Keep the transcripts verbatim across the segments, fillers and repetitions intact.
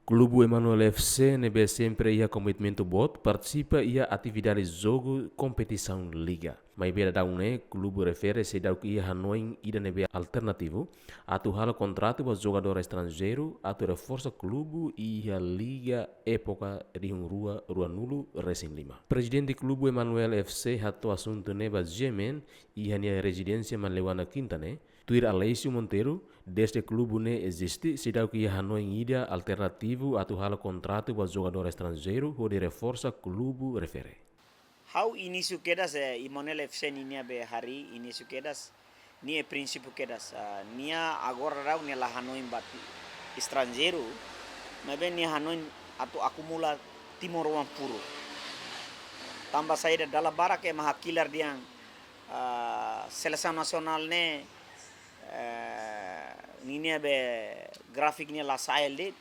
Klube Emanuel F C ne'ebé sempre iha komitmentu boot partisipa iha atividade jogu kompetisaun liga. Maibé daudaun ne'e klube refere seidauk iha hanoin ida ne'ebé alternativu atu halo kontratu ba jogadór estranjeiru atu reforsa klube iha liga époka rihun rua ruanulu resin lima. Prezidente klube Emanuel F C hato'o asuntu ne'e ba G M N iha nia rezidénsia Manleuana Kinta ne'e, tuir Aleixo Monteiro, dezde klube ne'e eziste, seidauk iha hanoin ida alternativu atu halo kontratu ba jogadór estranjeiru hodi reforsa klube refere. Ha'u inísiu kedas, eh, Emanuel F C ninia be harii inísiu kedas, nia prinsípiu kedas, ah, nia agora daudaun nia la hanoin ba ti-, estranjeiru, maibé nia hanoin atu akumula timoroan furu. Tanba saida, dala barak ema hakilar dehan, ah, selesaun nasionál ne'e, eh, ninia be grafik nia la sa'e de'it,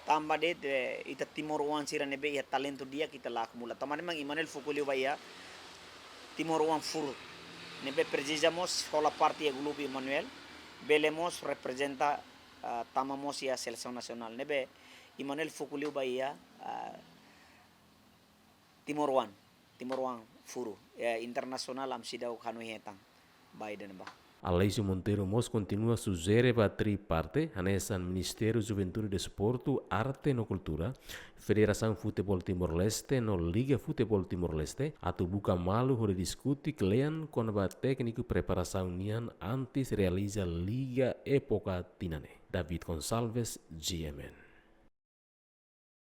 tanba de'it, eh, ita timoroan sira ne'ebé iha talentu di'ak ita la akumula. Tanba ne'e mak Emanuel fó ko'alia ba iha timoroan furu ne'ebé presiza mós hola parte iha klube Emanuel, bele mós reprezenta, ah, tama mós iha selesaun nasionál. Ne'ebé Emanuel fó ko'alia ba iha, ah, timoroan, timoroan furu, eh, internasionál ami seidauk hanoin hetan ba ida-ne'ebá. Aleixo Monteiro mós kontinua sujere ba tríparte, hanesan Ministériu Juventude, Desportu, Arte no Kultura, Federasaun Futeból Timor-Leste no Liga Futeból Timor-Leste, atu buka malu hodi diskute kle'an kona-ba tékniku preparasaun nian antes realiza liga époka tinan ne'e. David Gonçalves, G M N.